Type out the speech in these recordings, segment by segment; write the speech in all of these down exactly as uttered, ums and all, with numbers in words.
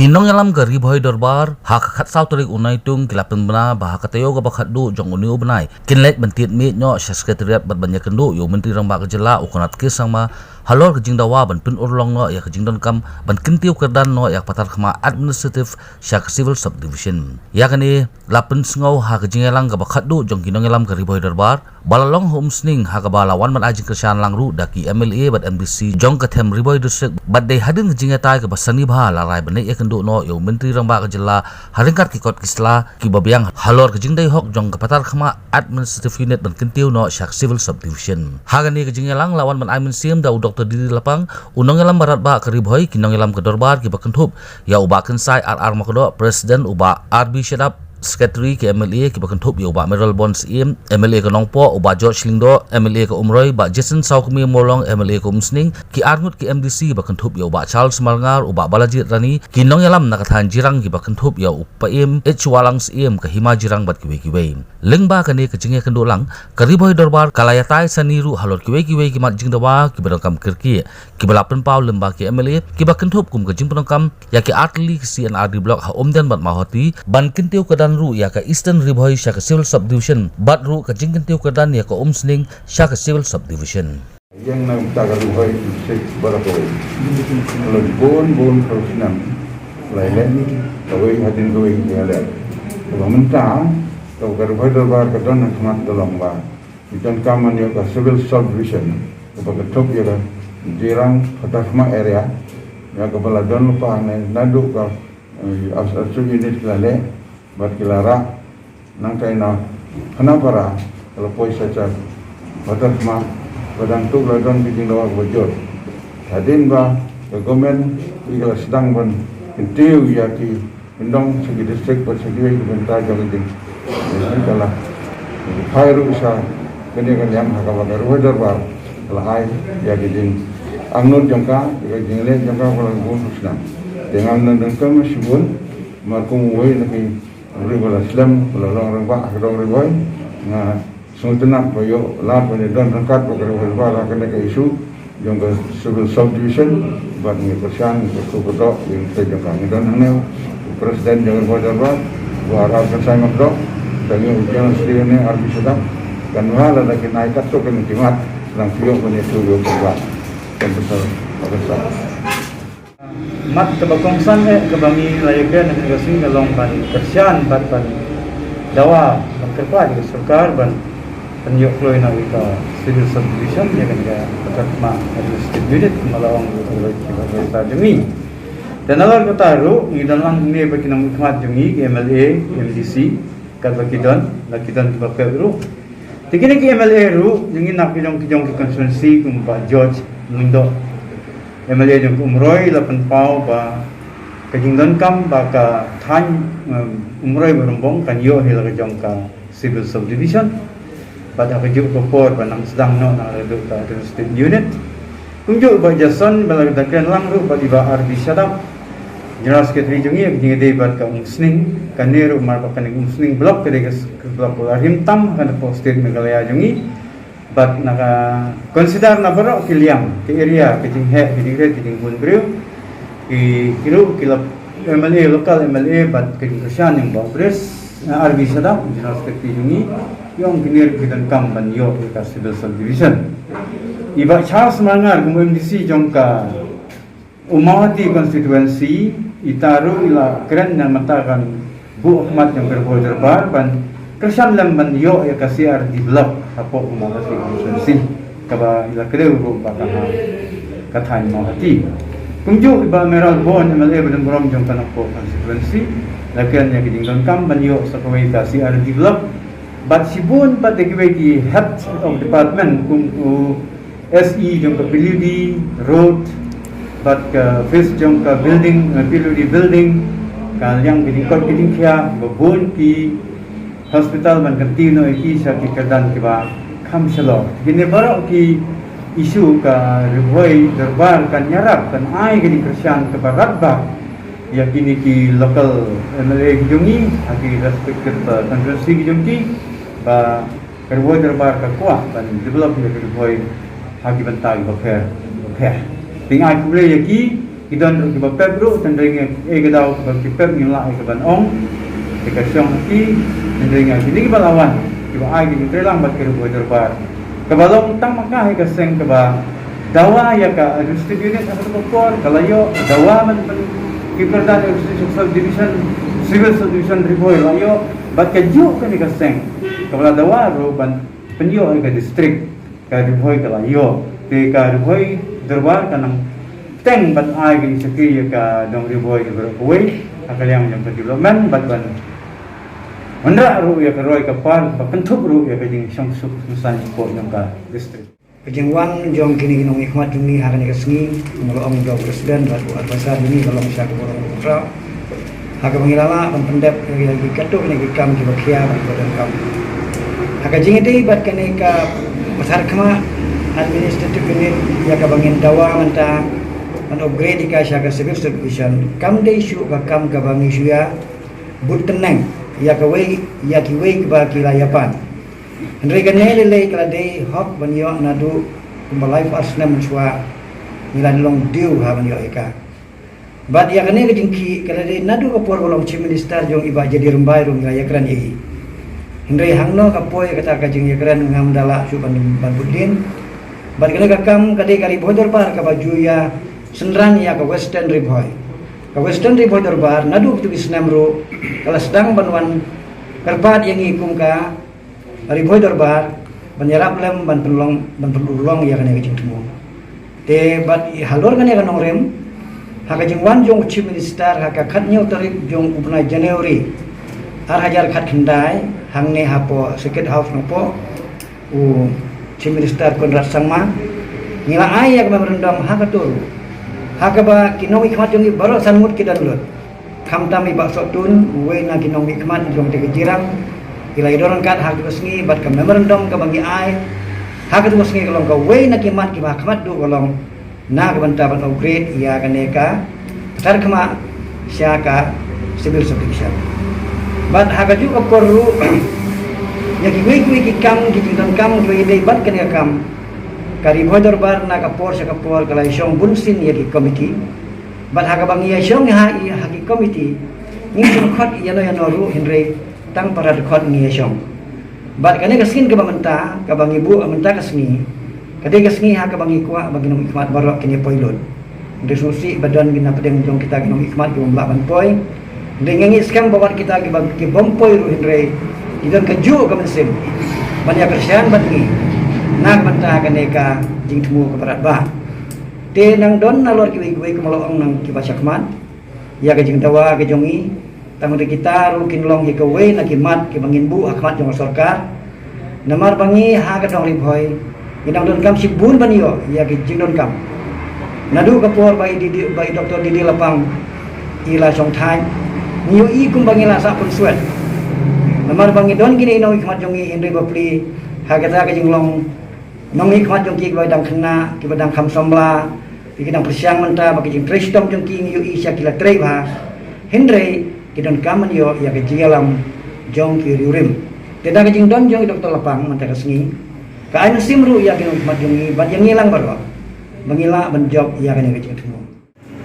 Ki nongïalam ka Ri Bhoi Dorbar ha ka khatsaw tarik u Naitung ki la pynbna ba ha ka taïew kaba khatduh jong une u bnai kin leit ban tied miet noh sha Secretariat bad ban ïakynduh ïa u Myntri Rangbah ka jylla u Conrad K Sangma halor ka jingdawa ban pynurlong noh ïa ka jingdonkam ban kyntiew kyrdan noh ïa ka patar khmat administrative sha ka Civil Subdivision. Ïa kane la pynsngew ha ka jingïalang kaba khatduh jong ki nongïalam ka Ri Bhoi Dorbar ba la long ha Umsning ha kaba la wan ban ai jingkyrshan lang ruh da ki M L A bad M D C jong ka them Ri Bhoi District bad dei hadien ka jingïatai kaba sani bha la rai ban leit ïakynduh noh ïa u Myntri Rangbah ka jylla ha ryngkat ki kot ki sla kiba biang halor ka jingdei hok jong ka patar khmat administrative unit ban kyntiew noh sha ka Civil Subdivision. Ha kane ka jingïalang la wan ban ai mynsiem da u Doctor D D Lapang, u nongïalam ba radbah ka Ri Bhoi, ki nongïalam ka Dorbar kiba kynthup ïa u Bah Kynsai R R Makdoh, President, u Bah R B Shadap, Secretary, ki M L A kiba kynthup ïa u Bah Mayralborn Syiem, M L A ka Nongpoh, u Bah George Lyngdoh, M L A ka Umroi, Bah Jason Sawkmie Mawlong, M L A ka Umsning, ki arngut ki M D C ba kynthup ïa u Bah Charles Marngar, u Bah Balajied Rani, ki nongïalam na ka thaiñ Jirang kiba kynthup ïa u Paiem H Walang Syiem ka Hima Jirang bad kiwei kiwei. Lyngba kane ka jingïakynduh lang, ka Ri Bhoi Dorbar ka la ïatai sani ruh halor kiwei kiwei ki mat jingdawa kiba donkam kyrkieh kiba la pynpaw lyngba ki M L A kiba kynthup kum ka jingpyndonkam ïa ki artylli ki C and R D block ha Umden bad Mawhati ban kyntiew kyrdan ruh ïa ka Eastern Ri Bhoi sha ka Civil Subdivision bad ruh ka jingkyntiew kyrdan ïa ka Umsning sha ka Civil Subdivision. Ïeng na ka bynta ka Ri Bhoi District baroh kawei. Ka la bun bun phew snem la ïaleh, kawei hadien kawei ka ïaleh. Kaba mynta kaba ka Ri Bhoi Dorbar ka don ha khmat ka long ba ngi donkam ban ïoh ka Civil Subdivision kaba kynthup ïa ka Jirang Phatarkhmah area, ïa kaba la don lypa ne naduh ka, eh, as as unit ki la leh bad ki la rah. Nangta na Khanapara ka la poi sha Phatarkhmah, ba dang tuh la don ki jingdawa kaba jur. Hadien ba ka government i ka la sdang ban kyntiew ïa ki kyndong sha ki district bad sha kiwei ki bynta jong ka jing, ïa ka la phai ruh sha kane ka liang ha kaba ka Ri Bhoi Dorbar ka la ai ïa ki jingangnud jong ka, ïa ka jingleh jong ka ba la bun snem. Te ngam don donkam shibun, namar kum uwei na ki briew ba la slem, ba la long rangbah ha ka dong Ri Bhoi, nga sngewtynnat ba ïoh lad ban ïadon ryngkat bad ka Ri Bhoi Dorbar ha kane ka issue jong ka Civil Subdivision, bad ngi kyrshan, ngi kyrkhu kyrdoh ïa ka jong ka. Ngi don hangne u President jong ka Ri Bhoi Dorbar, u Bah R R Kynsai Makdoh, ngi don u General Secretary hangne, R B Shadap, kan wad lada kin ai katto katne ki mat, nang pynïoh ban ïathuh ïa u Bah Professor Bah Kynsai. Mat kaba kongsan eh kaba ngi la ïakren ha kane ka sngi ka long ban kyrshan bad ban dawa ban kyrpad ïa ka sorkar ban pynïoh kloi na ïa ka Civil Subdivision ïa kane ka Phatarkhmah Administrative Unit, kumba la ong ïa ka Lord Chief Adviser jong ngi. Te nalor kata ruh ngi don lang hangne bad ki nongmihkhmat jong ngi, ki M L A, M D C, katba ki don, la ki don kiba pep ruh. Te kine ki M L A ruh jong ngi na ki jong ki jong ki constituency kum u Bah George Lyngdoh, M L A jong ka Umroi, la pynpaw ba ka jingdonkam ba ka thaiñ, em, Umroi bad Rumbong kan ïoh hi la ka jong ka Civil Subdivision. Bad ha kajuh ka por ba nang sdang noh na ka, ka administrative unit. Kumjuh Bah Jason ba la da kren lang ruh bad i Bah R B Shadap, General Secretary jong ngi, ha ka jingïadei bad ka Umsning, kane ruh namar ba kane ka Umsning block ka dei ka s-, ka block kaba rim tam ha kane ka state Meghalaya jong ngi. Bad ngi consider na baroh ki liang, ki area, ki jingheh, ki jingrit, ki jingbun briew, ki, ki ruh ki la M L A, local M L A bad ki jingkyrshan jong Bah Pres, eh, R B Shadap, General Secretary jong ngi, ki ong kine ruh ki donkam ban ïoh ïa ka Civil Subdivision. I Bah Charles Marngar kum u M D C jong ka Umawhati constituency, ita ruh i la kren na ka bynta kan buh khmat jong ka Ri Bhoi Dorbar ban kyrshan lem ban ïoh ïa ka C R D block hapoh Umawhati constituency, kaba i la kdew ruh ba ka ha ka thaiñ Mawhati. Kumjuh i Bah Mayralborn, M L A ba donburom jong ka Nongpoh constituency, la kren ïa ka jingdonkam ban ïoh sa kawei ka C R D block. Bad shibun pat de kiwei ki head of department kum u S E jong ka P W D road, bad ka office jong ka building, eh, P W D building, ka liang ki jingkoit ki jingkhiah, ba bun ki hospital ban kyntiew noh ïa ki sha ki kyrdan kiba kham shalor. Kine baroh ki issue ka Ri Bhoi Dorbar kan ïarap, kan ai ka jingkyrshan kaba radbah ïa kine ki local M L A ki jong ngi, ha ki respective, uh, constituency ki jong ki, ba ka Ri Bhoi Dorbar ka kwah ban develop ïa ka Ri Bhoi ha ki bynta kiba pher bapher. Te nga ai khublei ïa ki, Ki don ruh kiba pep ruh, hynrei ngi, eh, ka daw kaba ki pep ngi lah ïa kaban ong. Te ka shong ha ki, hynrei ngi, kine kiba la wan, kiba ai ki jingtreilang bad ka Ri Bhoi Dorbar. Kaba long tang ma ka hi ka seng kaba dawa ïa ka administrative unit ha ka por, ka la ïoh, dawa man, man ki kyrdan administrative subdivision, civil subdivision Ri Bhoi la ïoh, bad kajuh kane ka seng, kaba la dawa ruh ban pynïoh ïa ka district. Ka Ri Bhoi ka la ïoh. Te ka Ri Bhoi Dorbar ka nang teng ban ai ka jingshakri ïa ka dong Ri Bhoi baroh kawei ha ka liang jong ka development bad ban wanrah ruh ïa ka roi ka par, ba kynthup ruh ïa ka jingshong suk shong saiñ hapoh jong ka district. Ka jingwan jong kine ki nongmihkhmat jong ngi ha kane ka sngi, kumba la ong u president bad u advisor jong ngi, ka long sha ka burom ka kynthei. Ha kaba ngi la lah ban pyndep ïa ki katto katne ki kam kiba khia bad kiba donkam. Ha ka jingïadei bad kane ka pathar khmat administrative unit ïa kaba ngin dawa mynta ban upgrade ïa ka sha ka civil subdivision, kam dei shuh ka kam kaba ngi shu ïa bud tneng ïa kawei ïa kiwei kiba ki la ïa pan. Hynrei kane lei lei ka la dei hok ban ïoh naduh kumba laiphew ar snem mynshuwa ngi la long diew ha ban ïoh ïa ka. Bad ïa kane ka jingkhih ka la dei naduh ka por ba long Chief Minister jong i Bah J D Rymbai ruh ngi la ïakren ïa i. Hynrei hangno ka poi kata ka jingïakren ngam da lah shuh ban, ban bud lin. Bad kane ka kam ka dei ka Ri Bhoi Dorbar kaba ju ïa synran ïa ka Western Ri Bhoi. Ka Western Ri Bhoi Dorbar naduh kito ki snem ruh ka la sdang ban wan kyrpad ïa ngi kum ka Ri Bhoi Dorbar ban ïarap lem ban pynlong, ban pynurlong ïa kane ka jingthmu. Te bad i halor kane ka nongrim, ha ka jingwan jong u Chief Minister ha ka khathynñiew tarik jong u bnai January ar hajar khatkhyndai, hangne hapoh Circuit House Nongpoh, u Chief Minister Conrad Sangma, ngi la ai ïa ka memorandum ha kato ruh, ha kaba ki nongmihkhmat jong ngi baroh san ngut ki don lut. Khamtam i Bah Sohtun, uwei na ki nongmihkhmat jong te ka Jirang, i la ïadon ryngkat ha katu ka sngi bad ka memorandum kaba ngi ai ha katu ka sngi ka long kawei na ki mat kiba ha khmat duh ka long na ka bynta ban upgrade ïa kane ka pathar khmat sha ka civil subdivision. Bad ha kajuh ka por ruh ïa kiwei kiwei ki kam, ki jingdonkam kiba ïadei bad kane ka kam, ka Ri Bhoi Dorbar na ka por sha ka por ka la ïashong bunsien ïa ki komiti. Bad ha kaba ngi ïashong ha i, ha ki komiti, ngi sngewkhot ïano ïano ruh, hynrei tang para dkhot ngi ïashong. Bad kane ka sien kaba mynta, kaba ngi buh mynta ka sngi, ka dei ka sngi ha kaba ngi kwah ba ki nongmihkhmat baroh kin ïa poi lut. Hynrei sngewsih ba don ki na pdeng jong kita ki nongmihkhmat ki bym lah ban poi. Hynrei ngi ngeit skhem ba wat kita kiba, ki bym poi ruh, hynrei ki don kajuh ka mynsiem ban ïa kyrshan bad ngi na ka bynta kane ka jingthmu kaba radbah. Te nang don nalor kiwei kiwei kumba la ong nang kiba shakhmat ïa ka jingdawa ka jong ngi, tang da kita ruh kin long hi kawei na ki mat kiba ngin buh ha khmat jong ka sorkar. Namar ba ngi ha ka dong Ri Bhoi ngi dang donkam shibun ban ïoh ïa ki jingdonkam. Naduh ka por ba i D D, ba i Doctor D D Lapang i la shongthait, ngi ïohi kumba ngi la sah pynswet. Namar ba ngi don kine ki nongmihkhmat jong ngi, hynrei bapli ha kata ka jinglong nongmihkhmat jong ki kiba dang khynnah, kiba dang kham samla, ki dang pyrshang mynta ba ki jingtrei shitom jong ki ngi ïohi sha ki la trei bha. Hynrei ki donkam ban ïoh ïa ka jingïalam jong ki riewrim. Te da ka jingdon jong i Doctor Lapang mynta ka sngi, ka ai mynsiem ruh ïa ki nongmihkhmat jong ngi bad ïa ngi lang baroh ba ngi lah ban jop ïa kane ka jingthmu.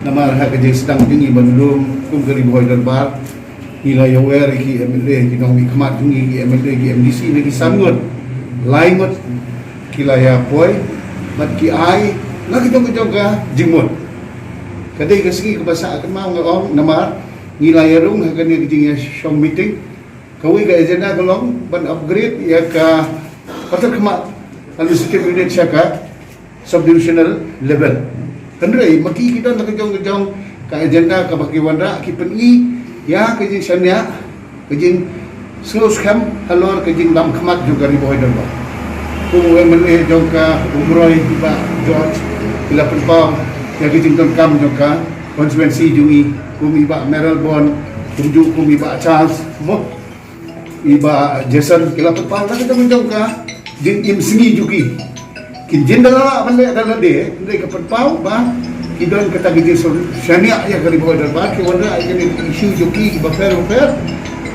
Namar ha ka jingsdang jong ngi ban lum kum ka Ri Bhoi Dorbar, ngi la ïawer ïa ki M L A, ki nongmihkhmat jong ngi, ki M L A, ki M D C, na ki san ngut, lai ngut ki la ïa poi bad ki ai na ka jong ka jong ka jingmut. Ka dei ka sngi kaba sah kynmaw, nga ong, namar ngi la ïa rung ha kane ka jingïashong meeting. Kawei ka agenda ka long ban upgrade ïa ka pathar khmat administrative unit sha ka subdivisional level. Hynrei ma ki, ki don la ka jong ka jong ka agenda kaba ki wanrah, ki pyni ïa ka jingshaniah, ka jingsngewskhem halor ka jinglam khmat jong ka Ri Bhoi Dorbar. Kum u M L A jong ka Umroi, i Bah George, i la pynpaw ïa ka jingdonkam jong ka constituency jong ngi, kum i Bah Mayralborn, kumjuh kum i Bah Charles, mo, i Bah Jason, ki la pynpaw la ka jong jong ka jingim sngi jong ki. Kin jin da la ban leh da lade, hynrei ka pynpaw ba ki don kata ka jingshaniah ïa ka Ri Bhoi Dorbar, ki wanrah ïa kane ka issue jong ki kiba pher ba pher,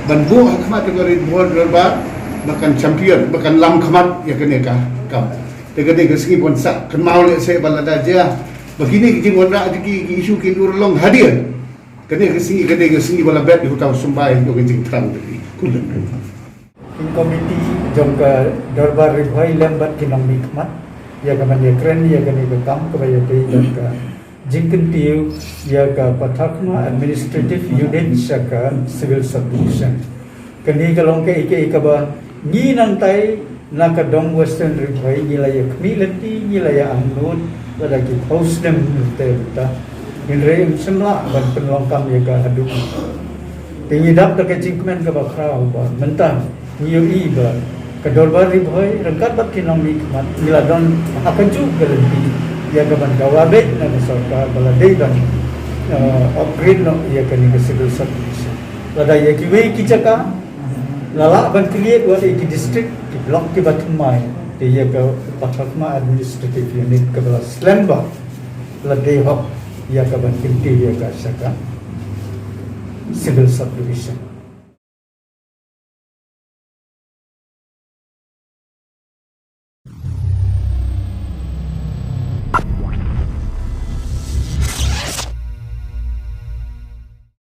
ban buh ha khmat jong ka Ri Bhoi Dorbar ba kan champion, ba kan lam khmat ïa kane ka kam. Te ka dei ka sngi ban sah kynmaw lehse ba lada jia Kine ki jingwanrah jong ki, ki issue kin dur long hadien. Kane ka sngi, kane ka sngi ba la bet ïa uta u symbai jong ka jingthrang jong ki. Khublei. Ki komiti jong ka Dorbar Ri Bhoi lem bad ki nongmihkhmat ïa ka ban ïakren ïa kane ka kam kaba ïadei bad ka jingkyntiew ïa ka Patharkhmah Administrative Unit sha ka Civil Subdivision. Kane ka long kaei kaei kaba ngi nangtai na ka dong Western Ri Bhoi ngi la ïa khmih lynti, ngi la ïa angnud lada ki phew snem mynta mynta. Hynrei ym shym lah ban pynlong kam ïa ka haduh. Te ngi dap da ka jingkmen kaba khraw ba mynta ngi ïohi ba ka Dorbar Ri Bhoi ryngkat bad ki nongmihkhmat ngi la don ha kajuh ka lynti ïa ka ban dawa beit na ka sorkar ba la dei ban, eh, upgrade noh ïa kane ka Civil Subdivision. Lada ïa kiwei ki jaka la lah ban create wat ïa ki district, ki block kiba thymmai, te ïa ka Patharkhmah Administrative Unit kaba la slem bha la dei hok ïa ka ban kyntiew ïa ka sha ka Civil Subdivision.